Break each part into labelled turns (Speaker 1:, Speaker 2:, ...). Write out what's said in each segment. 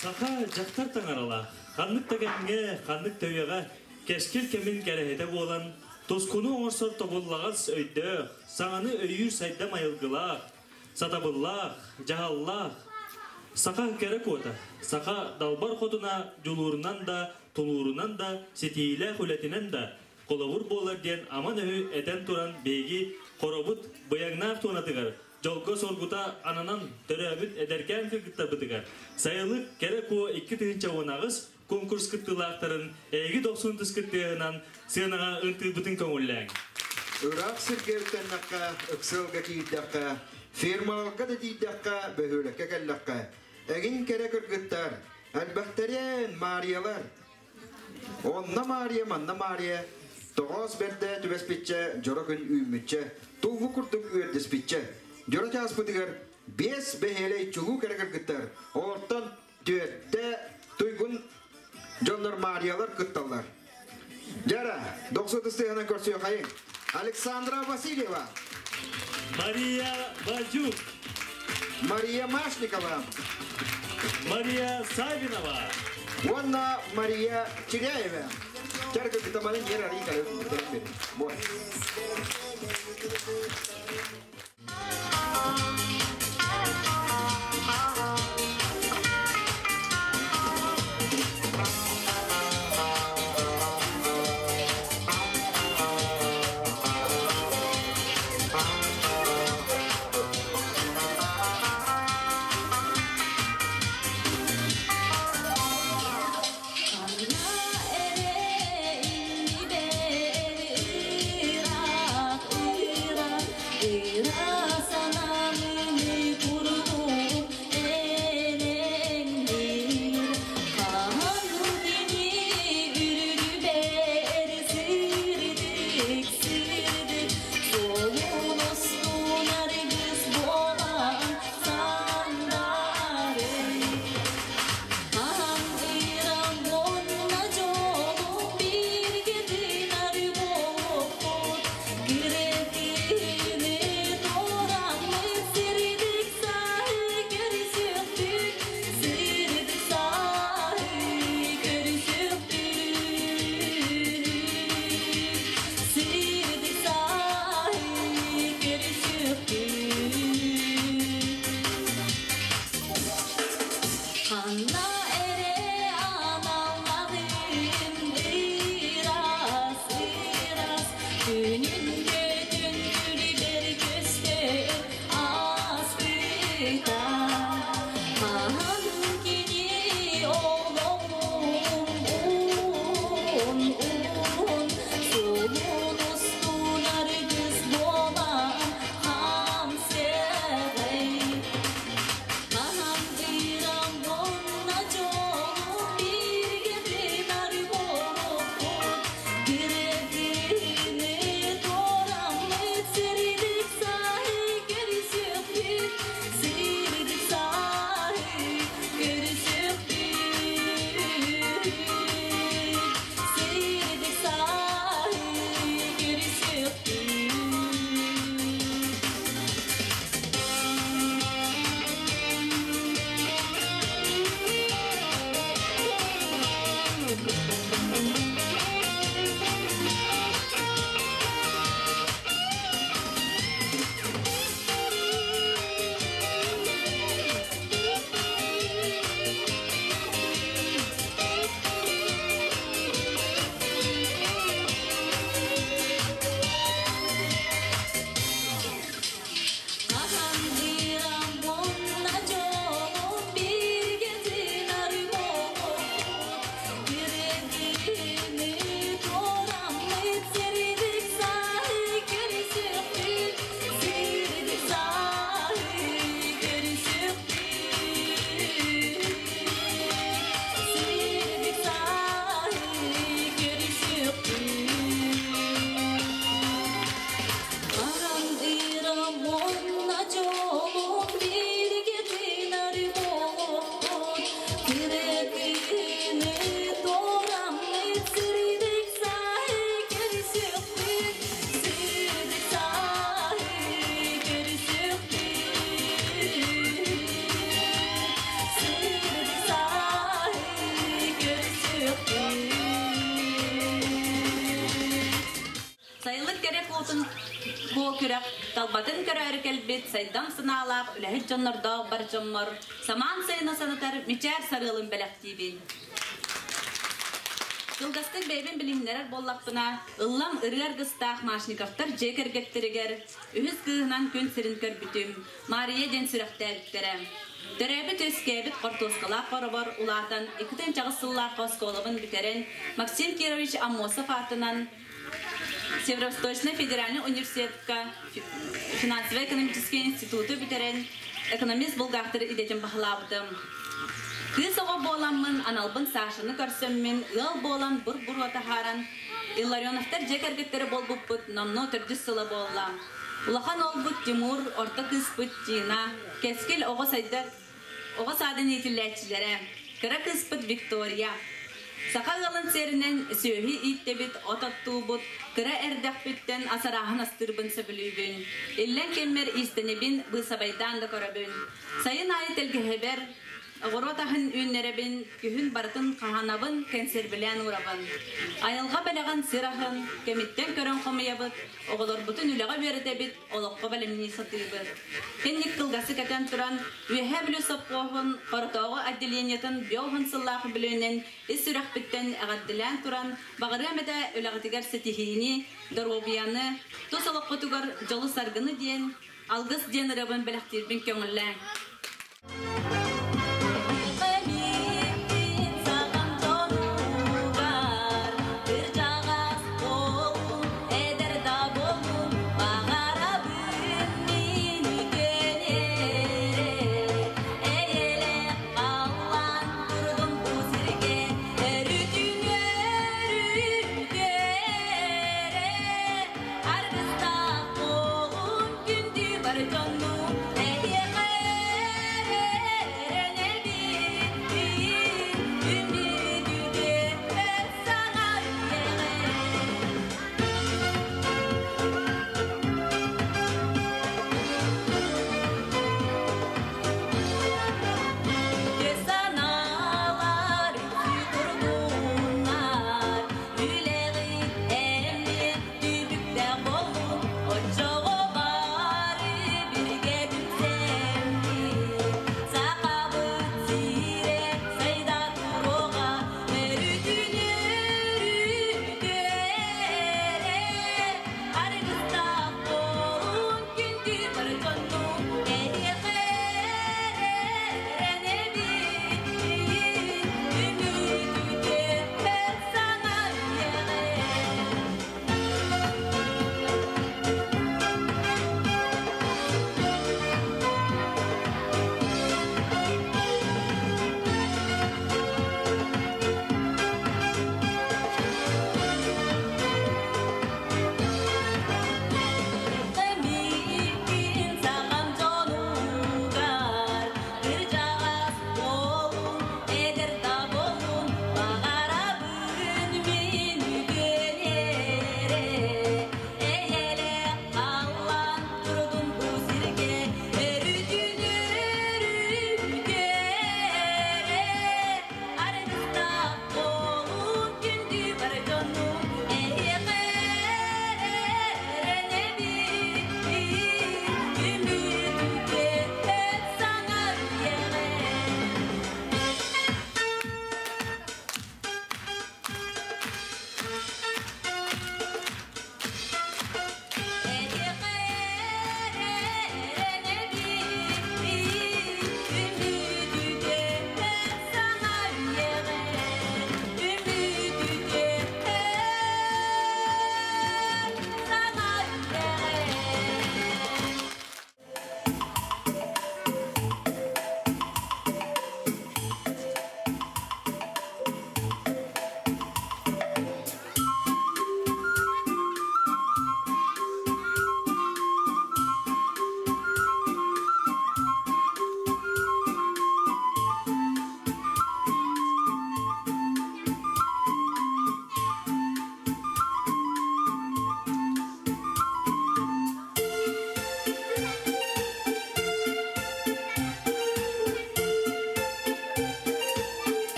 Speaker 1: Саха дьахтар таҥаралаах, ханнык да кэмҥэ, ханнык да үйэҕэ кэскил кэмин кэрэһитэ буолан, тускуну оҥорсор тобуллаҕас өйдөөх, саҥаны өйүүр сайдам айылгылаах, сатабыллаах, дьаһаллаах, саха кэрэ куота, саха далбар хотуна дьулуурунан да, тулуурунан да, ситиилээх үлэтинэн да холобур буолар диэн аман өһү этэн туран биһиги хоробут быйаҥнаах туонатыгар дьолго-соргута ананан төрөөбүт эдэркээн кыргыттарбытыгар Сайылык кэрэ куо 2018 конкурс кыттыылаахтарын эһиги дохсун тыскыттыаһынан сыанаҕа ынтыырбытын көҥүллээҥ.
Speaker 2: Ыраах сиргэ үктэннэххэ, ыксыалга киирдэххэ, фермаларга да тиийдэххэ, бөһүөлэккэ кэллэххэ, эҥин кэрэ кыргыттар, элбэхтэрин Маарыйалар. Онно Маарыйа, манна Маарыйа, тоҕоос бэрдэ түбэспиччэ, дьоро күн үүммүччэ, туллу курдук үөрдэспиччэ, дьоро чааспытыгар биэс бэһиэлэй чулуу кэрэ кыргыттар, олортон түөртэ туйгун дьоннор Маарыйалар кытталлар. Дьара, дохсу тыстыһынан көрсүөхайыҥ. Александра Васильева.
Speaker 1: Мария Базюк.
Speaker 2: Мария Машникова.
Speaker 1: Мария Савинова.
Speaker 2: Уонна Мария Чиряева. Чарга кытаманы нер арый Вот.
Speaker 3: күрэх талбатын көрөөрү кэлбит сайдам санаалаах үлэһит дьоннордоох бар дьоммор самаан сайыны санатар мичээр сарыалын бэлэхтиибин. Кылгастык бэйэбин билиһиннэрэр буоллахпына, ыллам ырыа аргыстаах Машниковтар дьиэ кэргэттэригэр үһүс кыыһынан күн сирин көрбүтүм, Мария диэн сүрэхтээбиттэрэ. Төрөөбүт-үөскээбит хортуоскалаах хоробор улаатан 2008 сыллаахха оскуолабын бүтэрэн, Максим Кирович Аммосов аатынан Северо-Восточнай федеральнай университетка финансовай-экономическай институту бүтэрэн, экономист-бухгалтер идэтин баһылаабытым. Кыыс оҕо буоламмын, аналбын Сашаны көрсөммүн, ыал буолан бур-буруо таһааран, Илларионовтар дьиэ кэргэттэрэ буолбуппут номнуо төрдүс сыла буолла. Улахан уолбут Тимур, орто кыыспыт Тина, Кэскил оҕо сайдар оҕо саадын иитиллээччилэрэ, кыра кыыспыт Виктория. Саха ыалын сиэринэн сүөһү ииттэбит, от оттуубут, кыра эрдэхпиттэн ас арааһын астыырбын сөбүлүүбүн. Иллэҥ кэммэр иистэнэбин, быысабайдаан да көрөбүн. Сайын аайы тэлгэһэбэр Оҕуруот аһын үүннэрэбин, күһүн барытын хаһаанабын, кэнсиэрбэлээн уурабын. Айылҕа бэлэҕин сир аһын кэмиттэн көрөн хомуйабыт, оҕолорбутун үлэҕэ үөрэтэбит, олоххо бэлэмнии сатыыбыт. Кэнник кылгасы кэтэн туран, Үөһээ Бүлүү сопхуоһун Хоротооҕу отделениетын биоһун сыллаах үбүлүөйүнэн ис сүрэхпиттэн эҕэрдэлээн туран, баҕарыам этэ үлэҕитигэр ситиһиини, доруобуйаны, тус олоххутугар дьолу-саргыны диэн Алгыс диэн ырыабын бэлэхтиирбин көҥүллээҥ. Аргыстаах буолун күндү бар дьоннуу эһиэхэ.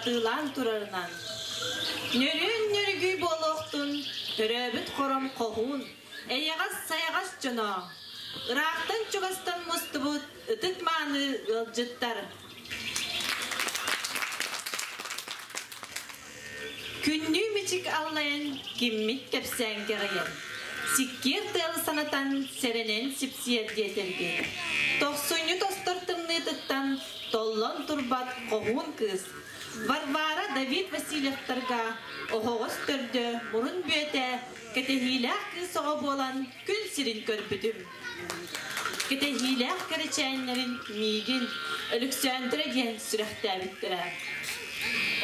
Speaker 4: сатыылаан турарынан. Нөрүөн нөргүй буолуохтун, төрөөбүт хором хоһуун, эйэҕэс-сайаҕас дьоно, ыраахтан-чугастан мустубут ытык-мааны ыалдьыттар. Күннүү мичик аллайан, киммит кэпсээн кэҕийэн, сиккиэр тыалы санатан, сэрэнэн сипсийэр диэтэргит. Тохсунньу тостор тымныытыттан толлон турбат хоһуун кыыс Варвара Давид Васильевтарга оһоҕос төрдө, мурун бүөтэ, кэтэһиилээх кыыс оҕо буолан күн сирин көрбүтүм. Кэтэһиилээх кэрэчээннэрин миигин Өлүксөөндөрө диэн сүрэхтээбиттэрэ.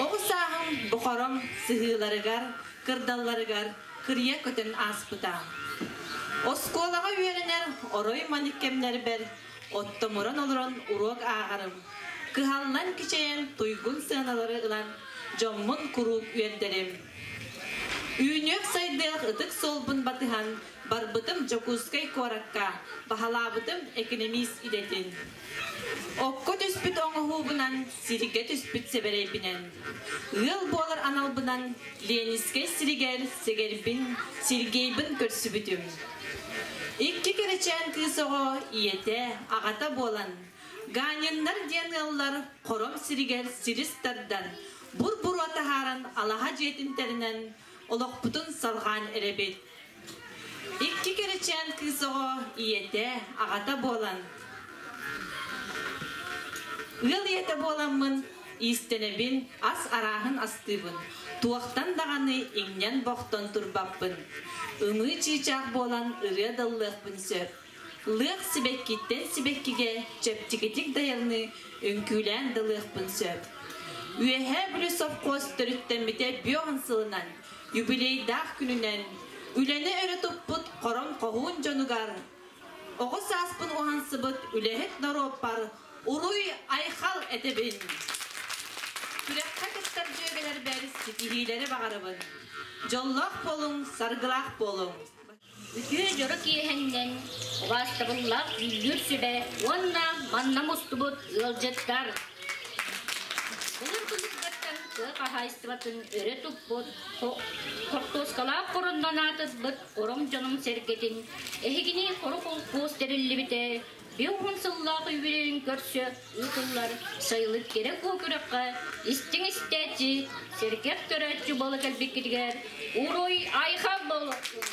Speaker 4: Оҕо сааһым бохором сыһыыларыгар, кырдалларыгар кырыйа көтөн ааспыта. Оскуолаҕа үөрэнэр орой манык кэмнэрбэр оттомуран олорон уруок ааҕарым, кыһаллан кичэйэн туйгун сыаналары ылан дьоммун куруук үөрдэрим. Үүнүөх-сайдыах ытык суолбун батыһан барбытым Дьокуускай куоракка, баһылаабытым экономист идэтин. Окко түспүт оҥоһуубунан, сиргэ түспүт сэбэрэйбинэн, ыал буолар аналбынан Ленинскэй сиригэр сэгэрбин, Сергейбин көрсүбүтүм. Икки кэрэчээн кыыс оҕо ийэтэ, аҕата буолан, Ганиннар диэн ыаллар хором сиригэр силис тардан, бур-буруо таһааран алаһа дьиэтин тэринэн, олохпутун салҕаан эрэбит. Икки кэрэчээн кыыс оҕо ийэтэ, аҕата буолан, ыал ийэтэ буоламмын, иистэнэбин, ас арааһын астыыбын, туохтан даҕаны иҥнэн-бохтон турбаппын. Ымыы чыычаах буолан ырыа да ыллыахпын сөп. Лыах сибэккиттэн сибэккигэ чэпчэкитик дайарыныы үҥкүүлээн да ылыахпын сөп. Үөһээ Бүлүү совхоз төрүттэммитэ бүөҕүн сылынан, юбилейдаах күнүнэн, үлэни өрө туппут хором хоһуун дьонугар, оҕо сааспын уһансыбыт үлэһит норуоппар уруй-айхал этэбин! Күрэххэ кыттар дьүөгэлэрбэр ситиһиилэри баҕарабын. Дьоллоох буолуҥ, саргылаах буолуҥ!
Speaker 5: Үтүө дьоро киэһэннэн убаастабыллаах дьүүллүүр сүбэ уонна манна мустубут ыалдьыттар. Былыр былыргаттан тыа хаһаайыстыбатын өрө туппут, хортуоскалаах хороннон аатырбыт ором дьонум сэргэтин эһигини хоро холкуос тэриллибитэ 50 сыллаах үбүлүөйүн көрсө ыытыллар сайылык кэрэ куо күрэххэ истиҥ истээччи, сэргэх көрөөччү буола кэлбиккитигэр уруй айхал буолуохтун!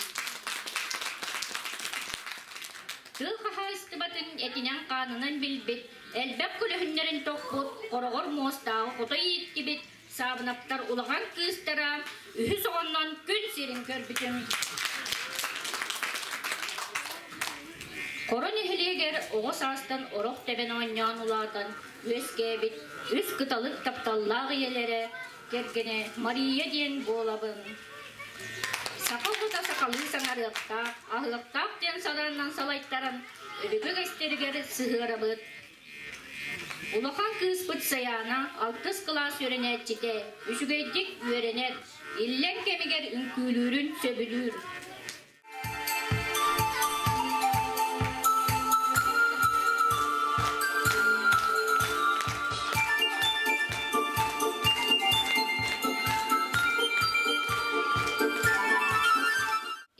Speaker 5: Тыл хаһаайыстыбатын этинэн-хаанынан билбит, элбэх көлөһүннэрин тохпут, хороҕор муостааҕы хото ииттибит Саабынаптар улахан кыыстара үһүс оҕоннон күн сирин көрбүтүм. Хоро нэһилиэгэр оҕо саастан орох тэбэн оонньоон улаатан үөскээбит үс кыталык тапталлаах ийэлэрэ кэргэнэ Мария диэн буолабын. Саха оҕото сахалыы саҥарыахтаах, аһыахтаах диэн санаанан салайтаран өбүгэ үгэстэригэр сыһыарабыт. Улахан кыыспыт Сайаана алтыс кылаас үөрэнээччитэ, үчүгэйдик үөрэнэр, иллэҥ кэмигэр үҥкүүлүүрүн сөбүлүүр.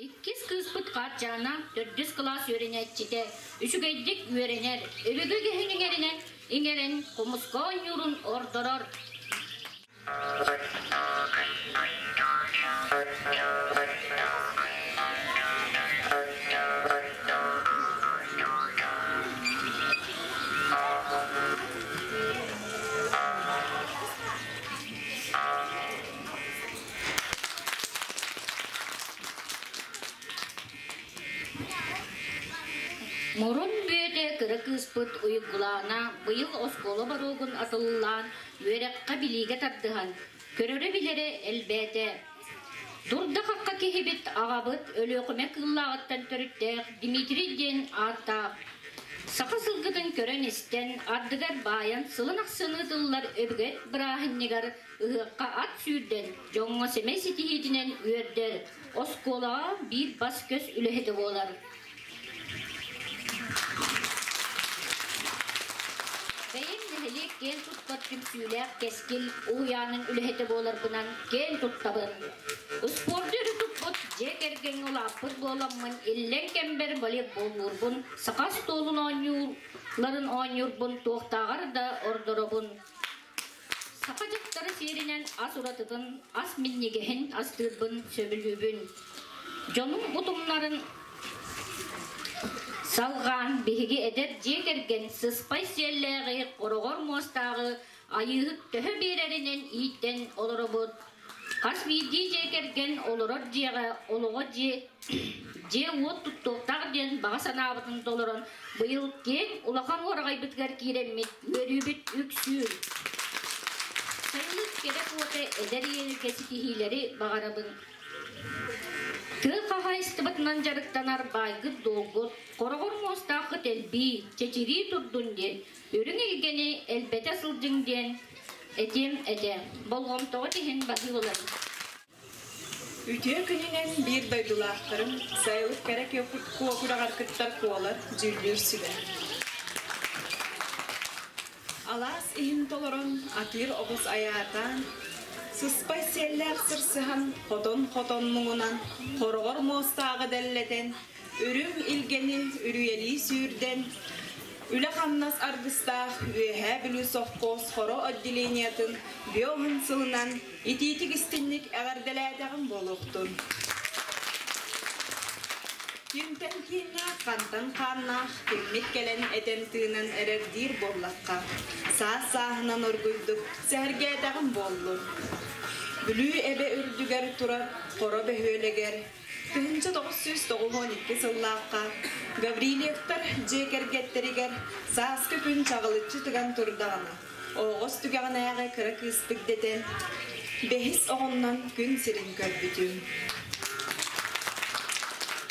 Speaker 5: Иккис кыыспыт Хаарчаана төрдүс кылаас үөрэнээччитэ, үчүгэйдик үөрэнэр, өбүгэ үгэһин иҥэринэн иҥэрэн хомуска оонньуурун ордорор. Мурун бүөтэ кыра кыыспыт Уйгулаана быйыл оскуола боруогун атыллаан, үөрэххэ-билиигэ тардыһан, көрөрө-билэрэ элбээтэ. Дурда-хахха киһибит аҕабыт Өлүөхүмэ Кыыллааҕыттан төрүттээх Дмитрий диэн ааттаах. Саха сылгытын көрөн-истэн, ардыгар баайан сылын ахсын ыытыллар өбүгэ бырааһынньыгар Ыһыахха ат сүүрдэн, дьоҥҥо сэмэй ситиһиитинэн үөрдэр, оскуолаҕа биир бас-көс үлэһитэ буолар. Бэйэм нэһилиэк Нэһилиэк киэн туттар түмсүүлээх Кэскил уһуйаанын үлэһитэ буоларбынан киэн туттабын. Успуорду өрө туппут дьиэ кэргэҥҥэ улааппыт буоламмын, иллэҥ кэмбэр волейболлуурбун, саха остуолун оонньууларын оонньуурбун туохтааҕар да ордоробун. Саха дьахтара сиэринэн ас уратытын, ас минньигэһин астыырбын сөбүлүүбүн. Дьонум утумнарын салҕаан биһиги эдэр дьиэ кэргэн сыспай сиэллээҕи, хороҕор муостааҕы айыыһыт төһө биэрэринэн ииттэн олоробут. Хас биирдии дьиэ кэргэн олорор дьиэҕэ олоҕо дьиэ дьиэ-уот туттуохтаах диэн баҕа санаабытын толорон, быйыл киэҥ улахан уораҕайбытыгар киирэммит үөрүүбүт үксүүр. Сайылык кэрэ куота эдэр ийэлэргэ ситиһиилэри баҕарабын. Тыа хаһаайыстыбатынан дьарыктанар баайгыт-дуолгут, хороҕор муостааххыт элбии, чэчирии турдун диэн, үрүҥ илгэни элбэтэ сылдьыҥ диэн этиэм этэ. Болҕомтоҕут иһин баһыыбаларым.
Speaker 6: Үтүө күнүнэн биир дойдулаахтарым, сайылык кэрэ куокураҕар кыттар куолар, дьүүллүүр сүбэ. Алаас иһин толорон, атыыр оҕус айаатаан, сыспай сиэллээх сырсыһан, хотон-хотон муҥунан, хороҕор муостааҕы дэллэтэн, үрүҥ илгэни үрүйэлии сүүрдэн, Үлэ-хамнас аргыстаах Үөһээ Бүлүү совхоз Хоро отделениетын биоһун сылынан итиитик-истинник эҕэрдэлээтэҕим буолуохтун. Кимтэн кииннээх, хантан хааннаах, киммит кэлэн этэн-тыынан эрэр диир буоллахха, саас-сааһынан оргуйдук сэһэргээтэҕим буоллун. Бүлүү эбэ үрдүгэр турар Хоро бөһүөлэгэр 1992 сыллаахха Гаврильевтар дьиэ кэргэттэригэр сааскы күн чаҕылыччы тыган турдаҕына, оһоҕос түгэҕинээҕи кыра кыыспыт дэтэн, бэһис оҕоннон күн сирин көрбүтүм.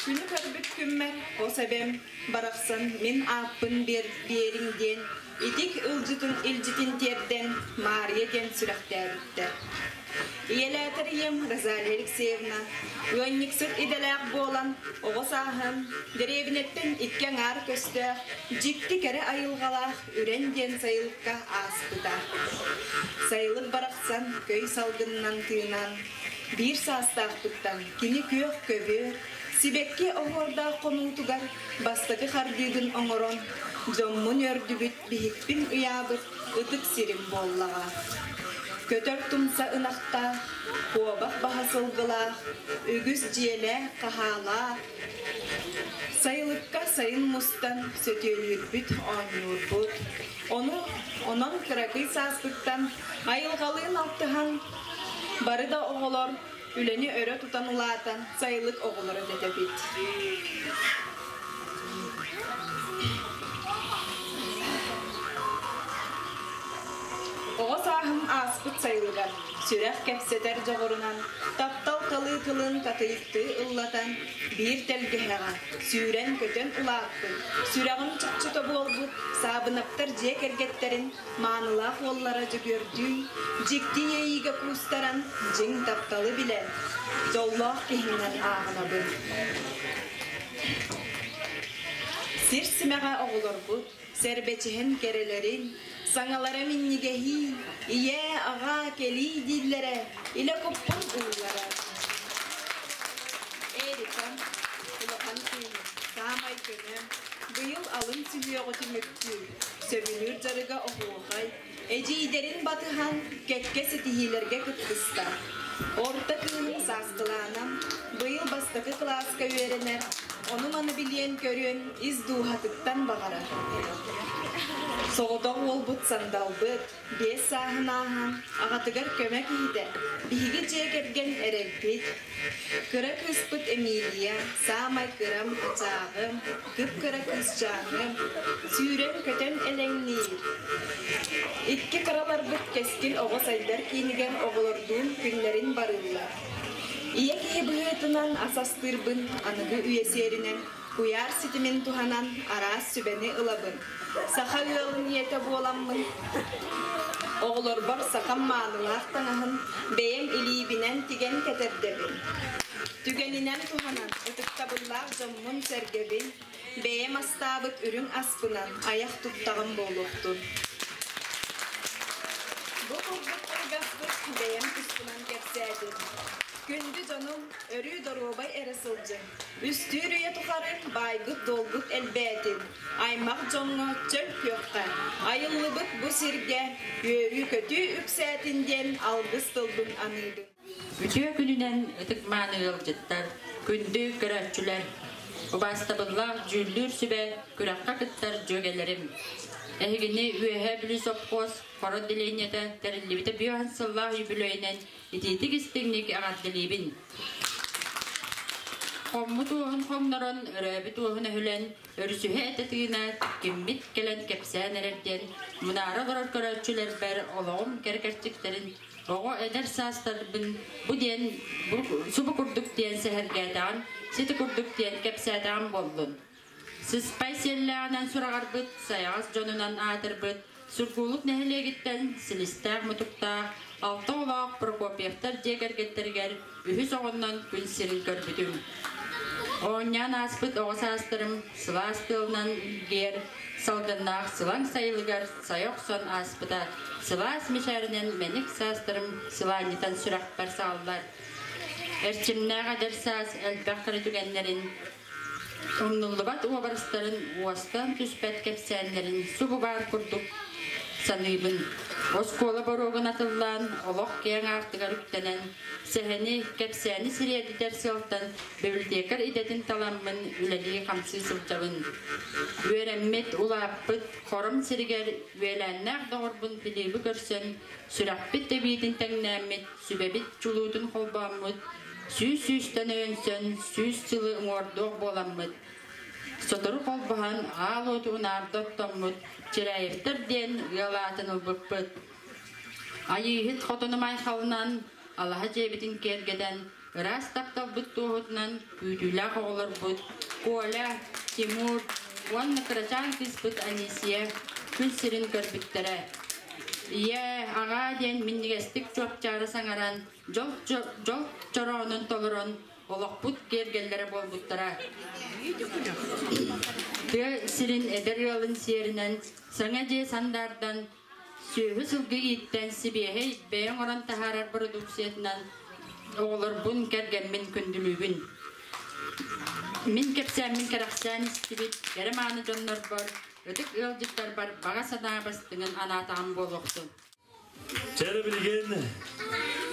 Speaker 6: Күнү көрбүт күммэр хос эбэм барахсан мин ааппын биэриҥ диэн итик ылдьытын илдьитин тиэрдэн Маарыйа диэн сүрэхтээбиттэр. Ийэлээтэр ийэм Розалия Алексеевна ыанньыксыт идэлээх буолан, оҕо сааһым дэриэбинэттэн икки аҥаар көстөөх, дьикти кэрэ айылҕалаах Үрэн диэн сайылыкка ааспыта. Сайылык барахсан көй салгынынан тыынан, биир саастаахпыттан кини күөх көбүөр, сибэкки оһуордаах хонуутугар бастакы хардыыбын оҥорон, дьоммун үөрдүбүт, биһикпин ыйаабыт ытык сирим буоллаҕа. Көтөр тумса ынахтаах, куобах баһа сылгылаах, үгүс дьиэлээх, хаһаалаах, сайылыкка сайын мустан сөтүөлүүрбүт, оонньуурбут. Ону онон кыракый сааспыттан айылҕалыын алтыһан, бары да оҕолор үлэни өрө тутан улаатан сайылык оҕолоро дэтэбит. Оҕо сааһым ааспыт сайылыгар сүрэх кэпсэтэр дьоҕурунан, таптал талыы тылын татыйыктыы ыллатан, биир тэлгэһэҕэ сүүрэн-көтөн улааппыт, сүрэҕим чопчута буолбут Саабынаптар дьиэ кэргэттэрин маанылаах уоллара Дьөгүөрдүүн дьикти иэйиигэ куустаран, дьиҥ тапталы билэн, дьоллоох киһинэн ааҕынабын. Сир симэҕэ оҕолорбут сэрбэчиһэн кэрэлэрин, саҥалара минньигэһии, ийээ, аҕаа, кэлии дииллэрэ илэ куппун уулларар. Эрика, улахан кыыһым, саамай көнө, быйыл алын сүһүөҕү түмүктүүр, сөбүлүүр дьарыга оһуохай, эдьиийдэрин батыһан кэккэ ситиһиилэргэ кыттыста. Орто кыыһым Сааскылаана быйыл бастакы кылааска үөрэнэр, ону-маны билиэн-көрүөн ис дууһатыттан баҕарар. Соҕотох уолбут Сандалбыт 5 сааһын ааһан, аҕатыгар көмө киһитэ, биһиги дьиэ кэргэн эрэлбит. Кыра кыыспыт Эмилия, саамай кырам, ачааҕым, кып-кыра кыысчааным, сүүрэн-көтөн элэҥниир. Икки кыраларбыт Кэскил оҕо сайдар киинигэр оҕолордуун күннэрин барыыллар. Ийэ киһи быһыытынан ас астыырбын аныгы үйэ сиэринэн куйаар ситимин туһанан араас сүбэни ылабын. Саха ыалын ийэтэ буоламмын, оҕолорбор сахам маанылаах таҥаһын бэйэм илиибинэн тигэн кэтэрдэбин. Түгэнинэн туһанан ытыктабыллаах Бу курдук кылгастык бэйэм туспунан кэпсээтим. Күндү дьонум, өрүү доруобай эрэ сылдьыҥ. Үстүүр үйэ тухары баайгыт-дуолгут элбээтин, аймах дьоҥҥо чөл күөххэ, айыллыбыт бу сиргэ үөрүү-көтүү үксээтин диэн алгыс тылбын аныыбын.
Speaker 7: Үтүө күнүнэн ытык-мааны ыалдьыттар, күндү көрөөччүлэр, убаастабыллаах дьүүллүүр сүбэ күрэххэ кыттар дьүөгэлэрим. Эһигини Үөһээ Бүлүү сопхуос Хоро отделениета тэриллибитэ бүөһэн сыллаах үбүлүөйүнэн итиитик истиҥник эҕэрдэлиибин. Хоммут уоһун хоҥнорон, өрөөбүт уоһун өһүлэн, өрүсүһэ этэ тыына киммит кэлэн кэпсээн эрэр диэн мунаара олорор көрөөччүлэрбэр олоҕум кэрэ кэрчиктэрин оҕо эдэр саастарбын бу диэн бу субу курдук диэн сэһэргээтэҕим, сити курдук диэн кэпсээтэҕим буоллун. Сыспай сиэллээҕинэн сураҕарбыт, сайаҕас дьонунан аатырбыт Сургуулук нэһилиэгиттэн силистээх-мутуктаах алта оҕолоох Прокопьевтар дьиэ кэргэттэригэр үһүс оҕоннон күн сирин көрбүтүм. Оонньоон ааспыт оҕо саастарым сылаас тыалынан илгиэр, салгыннаах сылаҥ сайылыгар сайа охсон ааспыта, сылаас мичээринэн мэник саастарым сылаанньытан сүрэхпэр сааллар. Эрчимнээх эдэр саас элбэх кэрэ түгэннэрин Умнуллубат уобарастарын уостан түспэт кэпсээннэрин субу баар курдук саныыбын. Оскуола боруогун атыллаан, олох киэҥ аартыгар үктэнэн, сэһэни, кэпсээни сириэдитэр сыалтан библиотекарь идэтин таламмын үлэлии-хамсыы сылдьабын. Үөрэммит, улааппыт хором сиригэр үөлээннээх доҕорбун Филибы көрсөн, сүрэхпит тэбиитин тэҥнээммит, сүбэбит чулуутун холбооммут, сүүс сүүстэн өйөнсөн, сүүс сылы уҥуордуох буоламмыт, сотору холбоһон аал уоту унаарда оттоммут Чиряевтар диэн ыал аатын ылбыппыт. Айыыһыт хотонум айхалынан, алаһа дьиэбитин киэргэтэн, ыраас тапталбыт туоһутунан күүтүүлээх оҕолорбут Коля, Тимур уонна кырачаан кыыспыт Анисия күн сирин көрбүттэрэ. Ийээ, аҕаа диэн минньигэстик чуопчаара саҥаран, дьол, дьол чороонун толорон, олохпут киэргэллэрэ буолбуттара. Тыа сирин эдэр ыалын сиэринэн саҥа дьиэ сандаардан, сүөһү-сылгы ииттэн сибиэһэй бэйэ оҥорон таһаарар бородууксуйатынан оҕолорбун, кэргэммин күндүлүүбүн. Мин кэпсээммин кэрэхсээн истибит кэрэ мааны дьоннорбор, ытык ыалдьыттарбар баҕа санаа бастыҥын анаатаҕым буолуохтун.
Speaker 1: Чэрэ билигин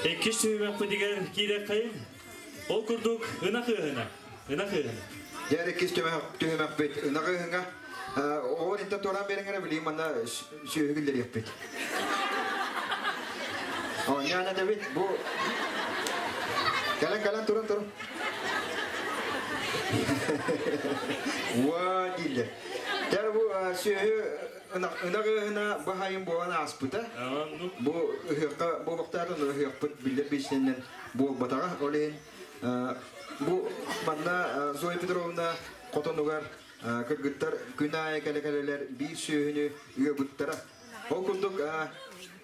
Speaker 1: иккис түһүмэхпитигэр киирэххэйин. Ол курдук ынах ыаһына. Ынах ыаһына.
Speaker 2: Дьэ иккис түһүмэхпит ынах ыаһына. Оҕор интэн туораан биэриҥ эрэ билигин манна сүөһү киллэриэхпит. Оонньоон этэбит бу кэлэн кэлэн туран туран. Уа дииллэр. Тэр бу сүөһү ынах ыаһына баһайын буолан ааспыта. Бу ыһыахха буолуохтаатын ыһыахпыт биллэр биисинэнэн буолбатаҕа. Ол иһин бу манна Зоя Петровна хотонугар кыргыттар күн аайы кэлэ-кэлэлэр биир сүөһүнү ыабыттара. Ол курдук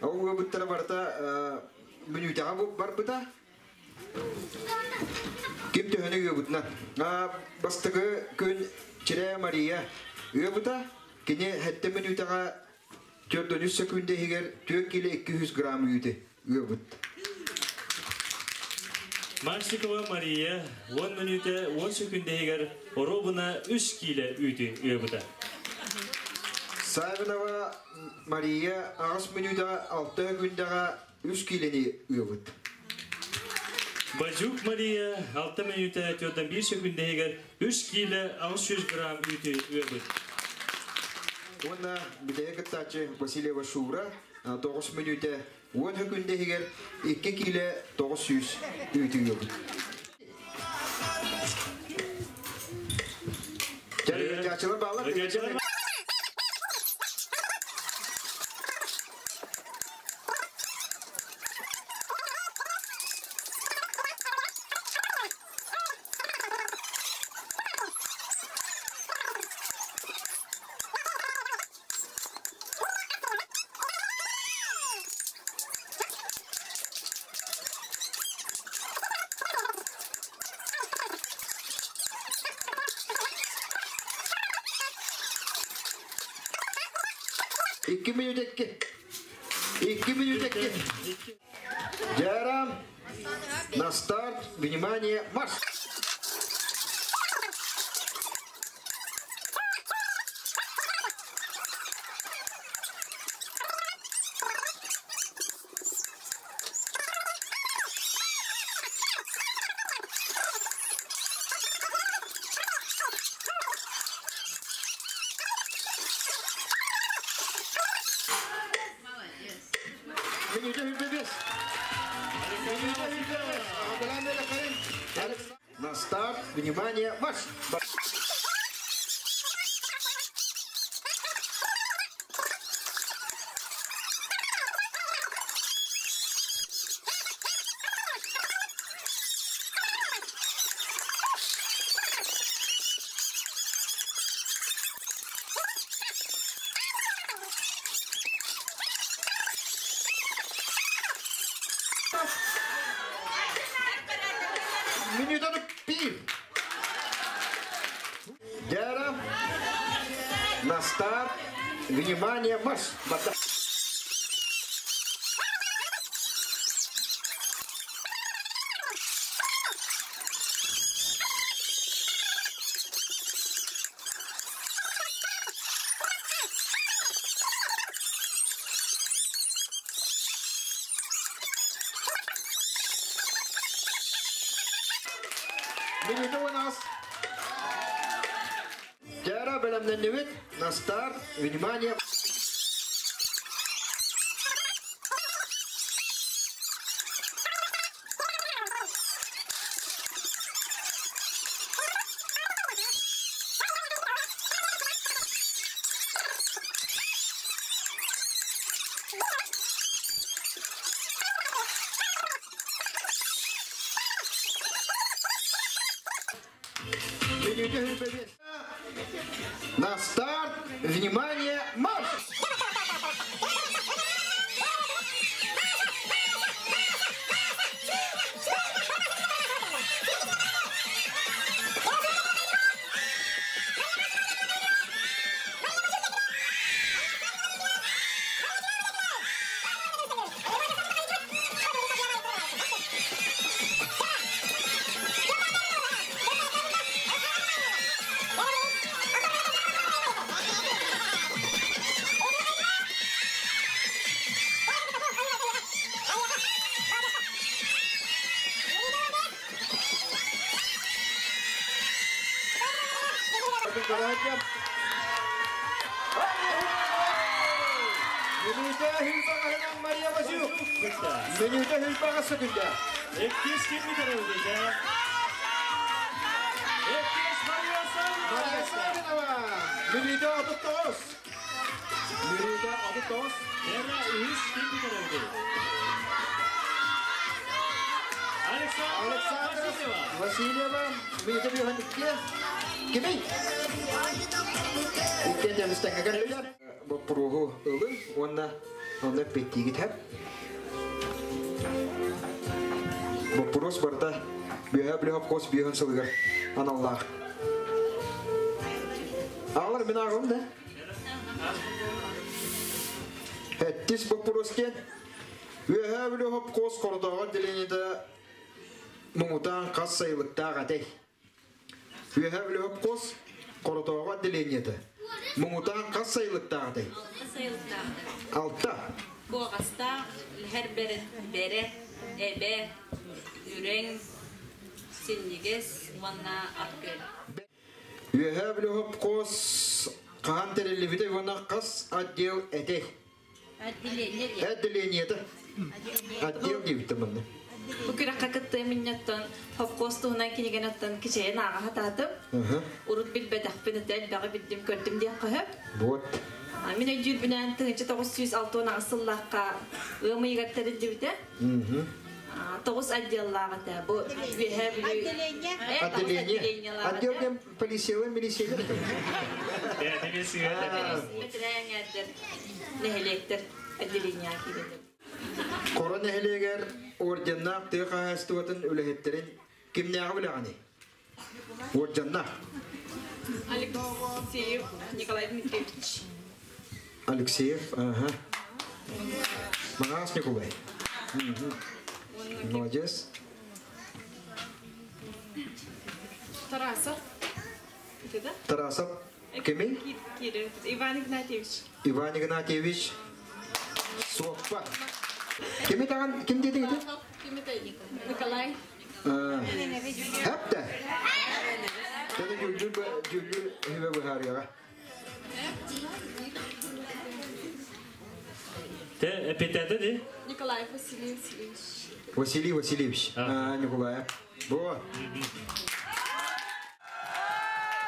Speaker 2: ол ыабыттара барыта мүнүүтэҕэ барбыта. Ким төһөнү ыабытынан. Бастакы күн Чирээ Мария ыабыта. Кини сэттэ мүнүүтэҕэ 4 секунда иһигэр 4 кило 200 грамм үүтү ыабыт.
Speaker 1: Машникова Мария 10 мүнүүтэ 10 секунда иһигэр оруобуна 3 киилэ үүтү ыабыта.
Speaker 2: Савинова Мария 8 мүнүүтэҕэ 6 күндэҕэ 3 киилэни ыабыт.
Speaker 1: Бадьук Мария 6 мүнүүтэ 4 секунда иһигэр 3 киилэ 600 грамм үүтү ыабыт.
Speaker 2: Уонна бүтэһик кыттааччы Васильева Шура 9 мүнүүтэ 10 күндэ иһигэр 2 киилэ 900 үүтү ыабыт. Дьачылар баалар. Икки мүнүүтэ икки. 2 минут 2. Дьара, на старт, внимание, марш! На старт, внимание, марш! Минута пир. Дяра, на старт, внимание, марш! Минута у нас. Дяра бэлэмнэннибит, на старт, внимание. На старт, внимание, марш! Минута хүлбаға сөкүндә.
Speaker 1: Эккес кемми тарабыды, Эккес Мария Савинова.
Speaker 2: Мария Савинова. Минута 39. Минута 39.
Speaker 1: Эра үс кемми тарабыды. Александра
Speaker 2: Васильева. Минута 52. Кимей? Иккен темістен кәлілер. Боппуругу ылын, онна онна петтиги тәп. Боппурус барда бүйә біле қос бүйін сылғыр аналлах. Ағалар мен ағылым да. Әттіс боппурус кен. Бүйә біле қос қордаған деленеді мұңытан қас сайылықтақ әтей. Бүйә біле қос қордаған деленеді. Мұңытан қас сайылықтақ әтей. Алта.
Speaker 3: Коғаста, ләр бере, эбе, үрең, синнигес, уанна аккөл.
Speaker 2: Үөһэ биле қос қахан тереллибите уонна қас отдел этей.
Speaker 5: Отделение.
Speaker 2: Отделениета. Отдел дейбитте мында.
Speaker 4: Бу күрәккә кытты миннәттән хопкос туһунан кинигенаттан кичәйен ага хататым. Урут билбәтәхпин әтәл бәгы биддим көрдүм дип кыһып.
Speaker 2: Вот.
Speaker 4: Мин өйдүр бинән 1906 асыллакка ымыйгаттары дибите. Тоғыз отделлағыта. Бу
Speaker 2: Отделение. Отдел дем полициялар, милициялар.
Speaker 4: Нехелектер отделение кибетер.
Speaker 2: Корон эхелегер орденна тыга үлэхеттерин кимнәгы биләгәни? Орденна.
Speaker 4: Алексеев Николай Дмитриевич.
Speaker 2: Алексеев, ага. Маңаас Николай. Молодец.
Speaker 6: Тарасов. Это да?
Speaker 2: Тарасов. Кеми?
Speaker 6: Иван Игнатьевич.
Speaker 2: Иван Игнатьевич. Суоппа. Кими таган ким дедиң ити?
Speaker 6: Николай.
Speaker 2: Хәп тә. Тәне жүллүр жүллүр хебе быһарыга.
Speaker 1: Те эпитеті де?
Speaker 6: Николай Василий Васильевич.
Speaker 2: Василий Васильевич. Николай. Бу.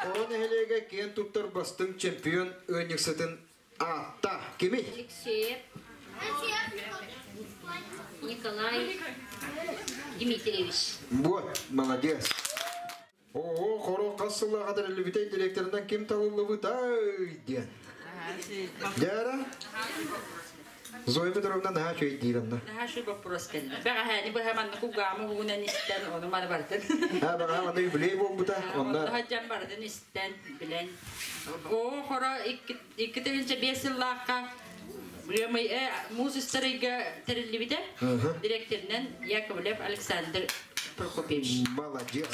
Speaker 2: Корона хелеге кен туттар бастың чемпион өніксетін атта. Кими?
Speaker 5: Алексеев. Николай Дмитриевич.
Speaker 2: Вот, молодец. О, хоро қасыла қадар лүбітей директорынан ким талылы ден. Дяра? Зоя Петровна наха чөй дейрімна.
Speaker 7: Наха шүй вопрос келді. Бәға хәні бұл хаманны кугамы хугунан истен, оны маны бардын.
Speaker 2: Ха, баға маны юбилей болбута, онда.
Speaker 7: Хаджан бардын истен, билен. О, хоро 2-5 сыллаққа Муз историяга терилибите директоринен Яковлев Александр Прокопьевич.
Speaker 2: Молодец.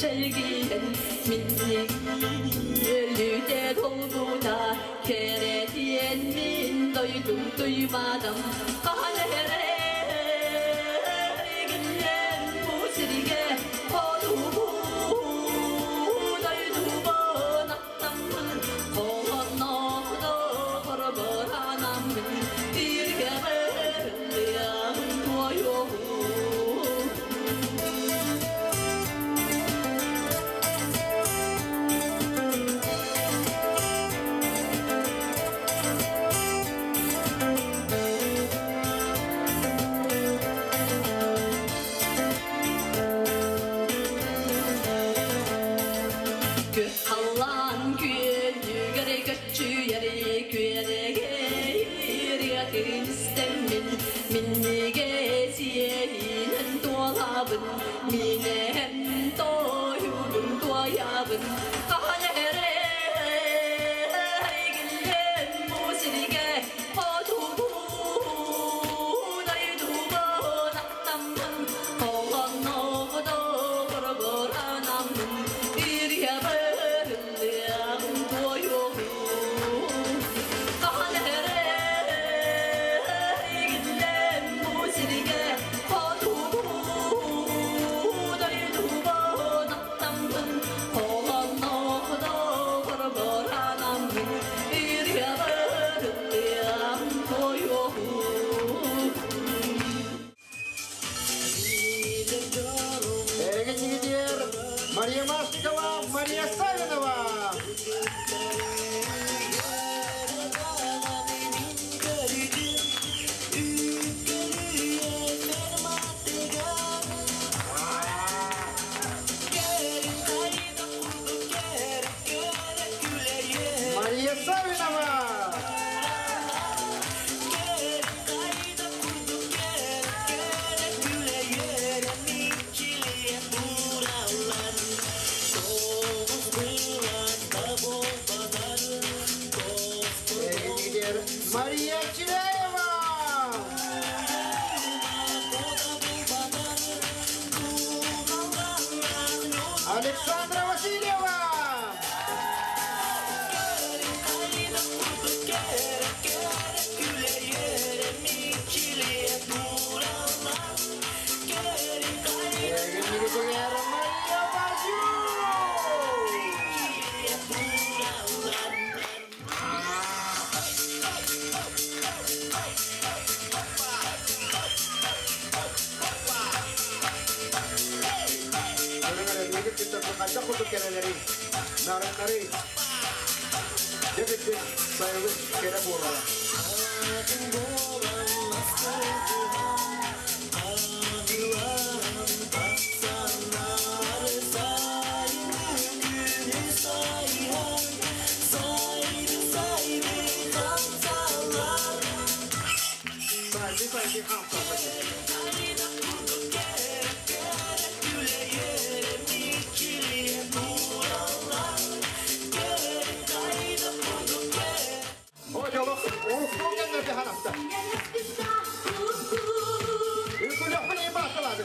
Speaker 8: Чэлгиэн минник өлүтэ толбута кэрэтиэн мин дойдум туймадам хаһан эрэгиллэн бу сиргэ хотугу дойдубун аттаммын холонноохто хорборанаммын тиргэбэр туойуоҕу. Халлаан күөнүгэр көччүйэри күөнэгэр истэммин минниге сиэһинэн туолабын минэһэн тойугун туойабын хаһан эрэгиллэн бу сиргэ хотугу дойдубун аттаммын холонноҕдо боранаммын ирьябырылыам туойуоҕу хаһан эрэгиллэн бу сиргэ хотугу дойдубун аттаммын холонноҕдо боранаммын ирьябырылыам туойуоҕу.
Speaker 2: Эгин Мария Машникова, Мария Савинова. Мария Савинова. Эгин Мария Чиряева. Александра Васильева. Эгин Мария Базю. Нарыннары. Дебетте сайылы кере болар. Сайды сайды хамсалар. О, жолох, урукку кеннерде ханапта. Үкүлөх биле басылады.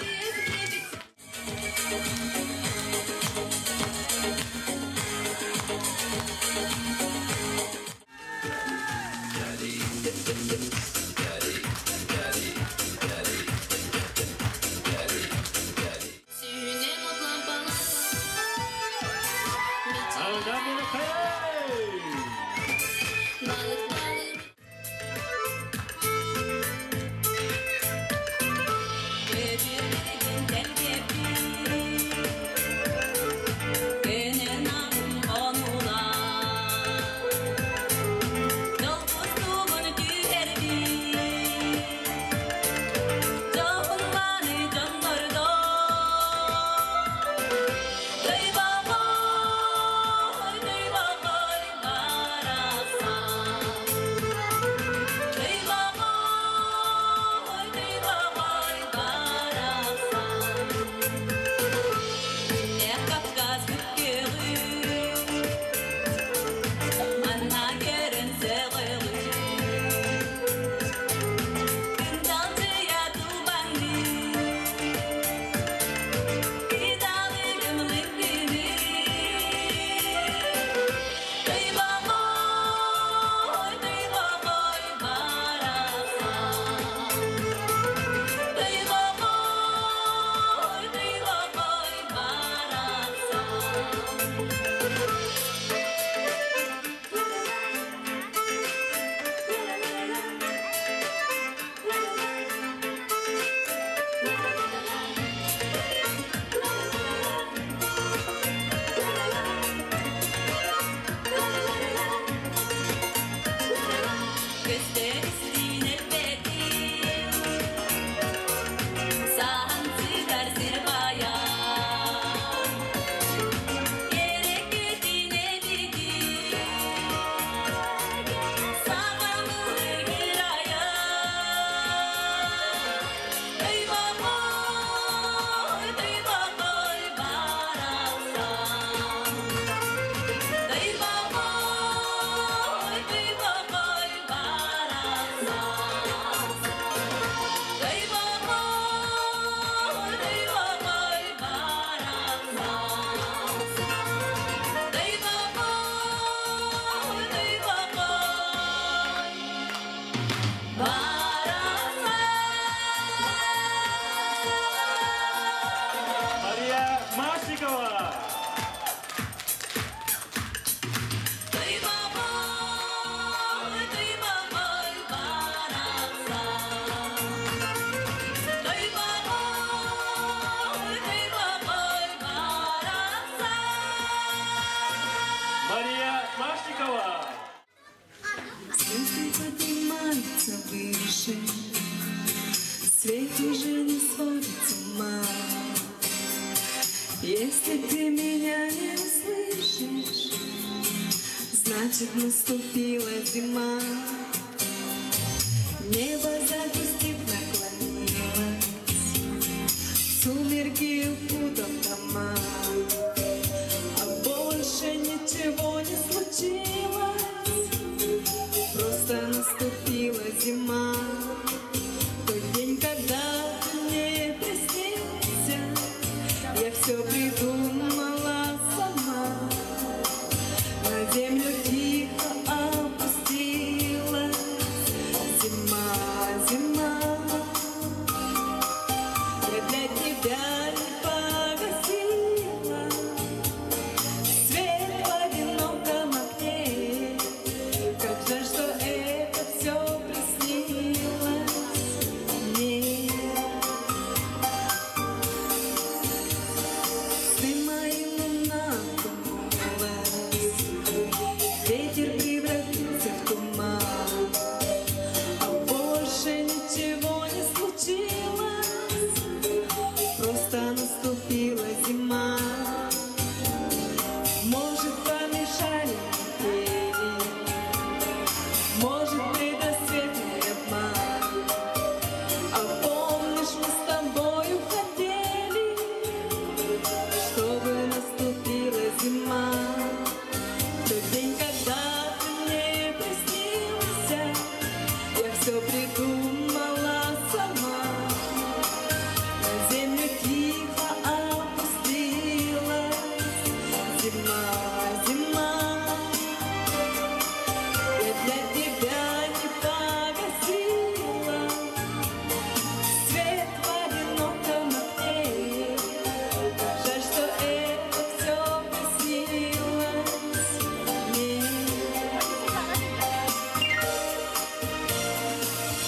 Speaker 6: Значит, наступила зима. Небо загрустив наклонилось, сумерки укутав дома. А больше ничего не случилось, просто наступила зима. Тот день, когда ты мне приснился, я все придумала сама. На землю тихо опустилась зима, зима. Я для тебя не погасила свет в одиноком окне. Как жаль, что это все приснилось мне. Сны мои луна окунулась, ветер превратился в туман. А больше ничего не случилось, просто наступила зима. Может, помешали метели, может, предрассветный обман. А помнишь, мы с тобою хотели, чтобы наступила зима. Тот день, когда ты мне приснился, я все придумала сама. На землю тихо опустилась зима, зима. Я для тебя не погасила свет в одиноком окне. Как жаль, что это все приснилось мне.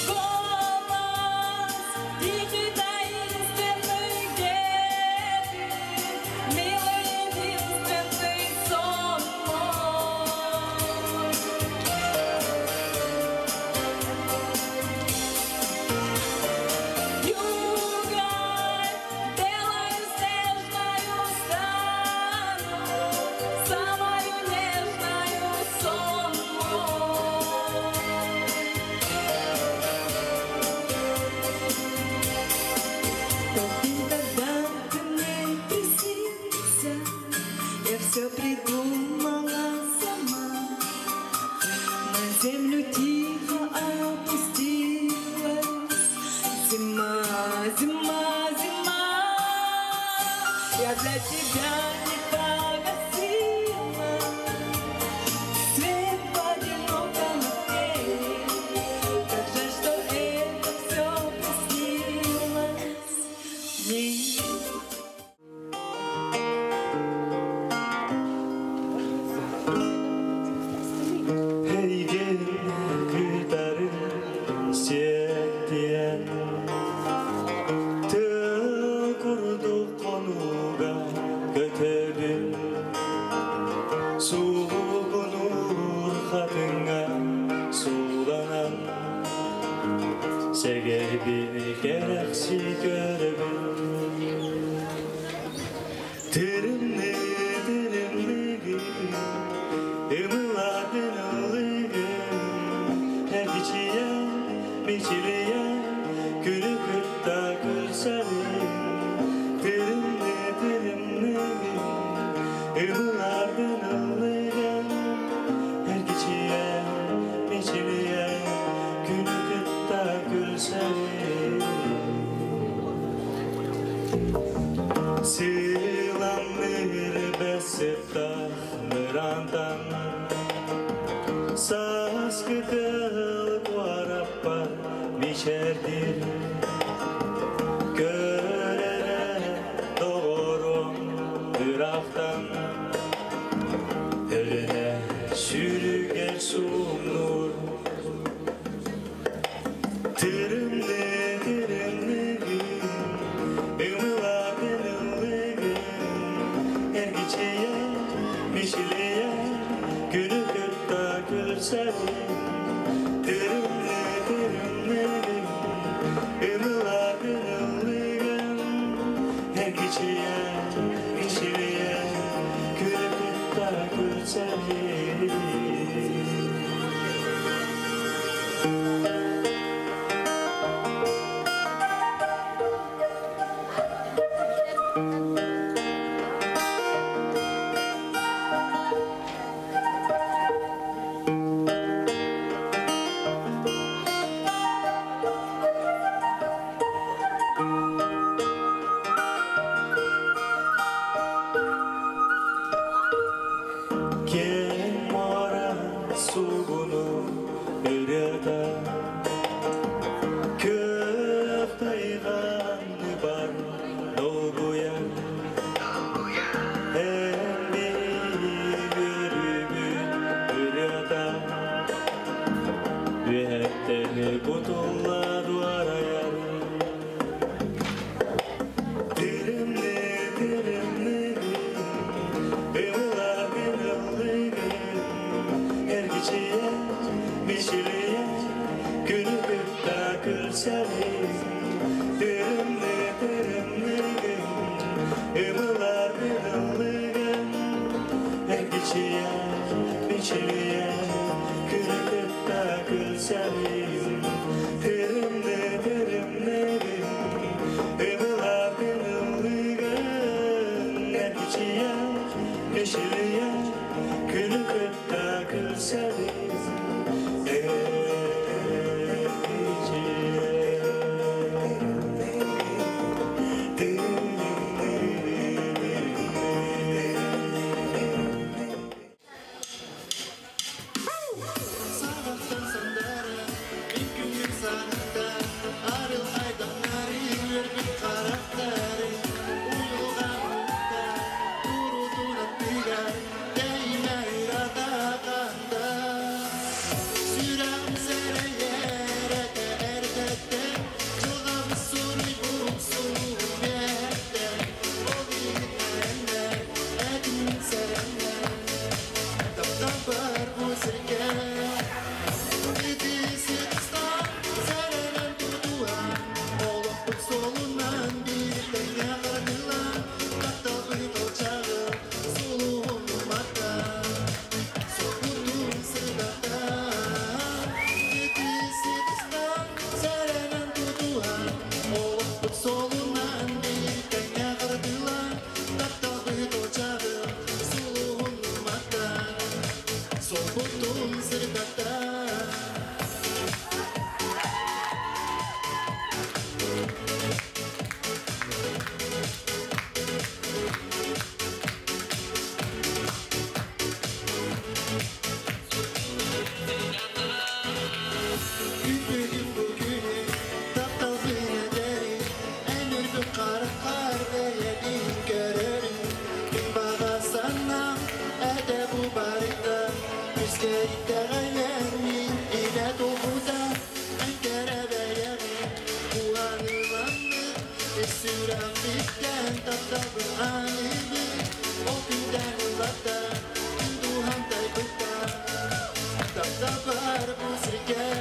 Speaker 6: Голос тихий, таинственный, где ты, милый, единственный сон мой? Югой белою снежною стану, самою нежною сон мой. Тот день, когда ты мне приснился, я все придумала сама. На землю тихо опустилась зима, зима, зима. Я для тебя не погасила свет в одиноком окне. Как жаль, что это все приснилось мне.
Speaker 1: Эйигин кытары сиэттиэн Тыал курдук хонууга көтөбүн Суугунуур хатыҥҥа сууланан Сэгэрбин кэрэхсии көрөбүн Тырымныы тырымныыгын Ымыылаатын ыллыыгын Эргичийэн, мичилийэн Күнү кытта күлсэбин Тырымныы тырымныыгын Ымыылаатын ыллыыгын Эргичийэн, мичилийэн Күнү кытта күлсэбин Сыламныыр бэс сыттаах мыраантан Сааскы тыал куораппар мичээрдиир Көр эрэ доҕоруом ыраахтан Өлүөнэ сүүрүгэр суумнуур Тырымныы тырымныыгын Ымыылаатын ыллыыгын Эргичийэн, мичилийэн Күнү кытта күлсэбин Тырымныы тырымныыгын Ымыылаатын ыллыыгын Эргичийэн, мичилийэн Күнү кытта күлсэбин. Суугуну ырыата Күөх тайҕаны бар долгуйар Эн үөрүүбүт ырыата Үөһэттэн кутулла дуорайар Тырымны тырымны Ымылабын ыллыгын Эргичийэ мичилийэ Күнү кытта күлсэбин Тырымны тырымныгын Ымылабын ыллыгын Эргичийэ мичилийэ Күнү кытта күлсэбин Тырымны тырымныгын Ымылабын ыллыгын Эргичийэ мичилийэ Күнү кытта күлсэбин
Speaker 9: Сағаттан сандары, мен күнім сағатта, Арыл айдамнары, өрбіт қарақтары, Уйылған ұлықта, ұрудун аттыгар, Дәймә ирада қанда. Сүрәм сәрәйәр, әтә әрдәттә, Жылғамыз сұрый бұқсу бәтті, Ол егіт әтін сәрәннәр, Таптан бар бұл сірге. Solbutun sırdatta. Күпігім бүгіні, таптал бінедері, Ән үрбі қары қар бәйәдін көрерін. Күн бағасаннан әдә бұ барыда, Күзге иттәғайләр мин илә толғуда, Ән кәрә бәйәғин қуаныланны, Сүрәм биттән таптал бір аныбы, Ол күндән улата, күн туһан тайбыта, Тапта бар бұл сірге.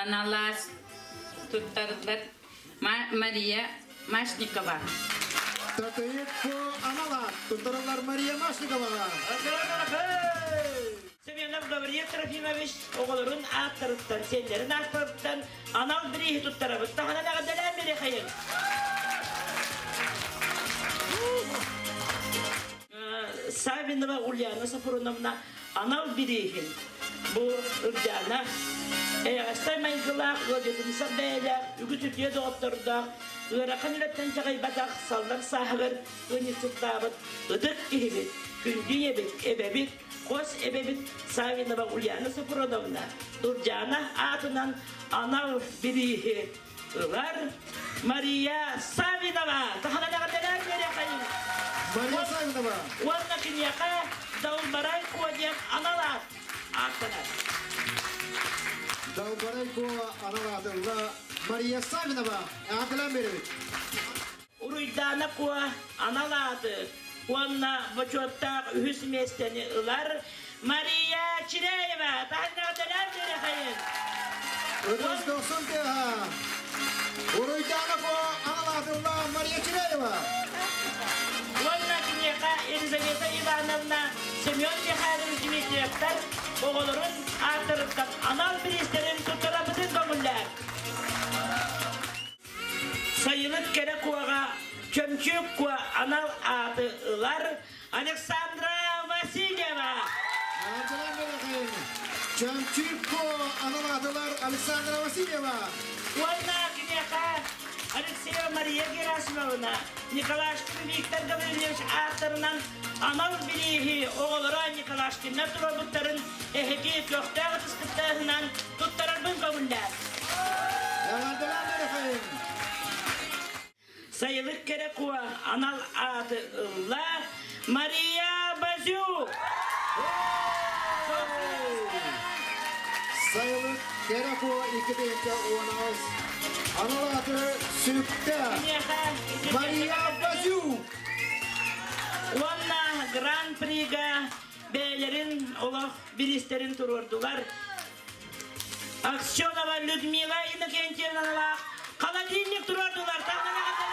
Speaker 7: Аналаас туттарыллар Мария Машникова.
Speaker 9: Татыйык Куо аналаат туттарыллар Мария Машниковаҕа.
Speaker 10: Семенов Гавриил Трофимович оҕолорун ааттарыттан, сиэннэрин ааттарыттан анал бирииһи туттарабыт. Таһынан эҕэрдэлээн биэриэхэйиҥ. Савинова Ульяна Сафроновна анал бирииһин бу Ырдьаана эйэҕэстэй майгылаах, ыалдьытымсах бэйэлээх, үгүс үтүө доҕоттордоох, ыарахан үлэттэн чаҕыйбатах саллар сааһыгар ыанньыксыттаабыт ытык киһибит, күндү ийэбит, эбэбит, хос эбэбит Савинова Ульяна Сафроновна Ырдьаана аатынан анал бирииһи ылар Мария Савинова таһынан эҕэрдэлээн биэриэхэйиҥ.
Speaker 9: Мария Савинова.
Speaker 10: Уонна киниэхэ Далбарай Куо диэн анал аат ааттанар.
Speaker 9: Далбарай Куо анал аатылла Мария Савинова. Эҕэрдэлээн биэрэбит.
Speaker 10: Уруйдаана Куо анал ааты уонна бочуоттаах үһүс миэстэни ылар Мария Чиряева. Таһынан эҕэрдэлээн биэриэхэйиҥ.
Speaker 9: Ытыс дохсун тыаһа. Уруйдаана Куо анал аатылла Мария Чиряева.
Speaker 10: Уонна киниэхэ Елизавета Ивановна, Семен Михайлович Дмитриевтар оҕолорун ааттарыттан анал бириистэрин туттарабытын көҥүллээр. Сайылык кэрэ куоҕа Чөмчүүк куо анал ааты ылар Александра Васильева.
Speaker 9: Анжела Мелехин. Чөмчүүк куо анал ааты ылар Александра Васильева.
Speaker 10: Уонна киниэхэ Алексеева Мария Герасимовна, Николашкин Виктор Гаврильевич ааттарынан анал бирииһи оҕолоро Николашкиннар туруорбуттарын эһиги көхтөөх ытыскыттааһынан туттарарбын көҥүллээр.
Speaker 9: Эҕэрдэлээн Мелехин.
Speaker 10: Сайылык кэрэ куо анал ааты ылла Мария Базюк.
Speaker 9: Сайылык кэрэ куо 2016 анал ааты сүктэ Мария Базюк.
Speaker 10: Уонна Гран-прига бэйэлэрин олох бириистэрин туруордулар. Аксенова Людмила Иннокентьевналаах холодильник туруордулар. Таһынан.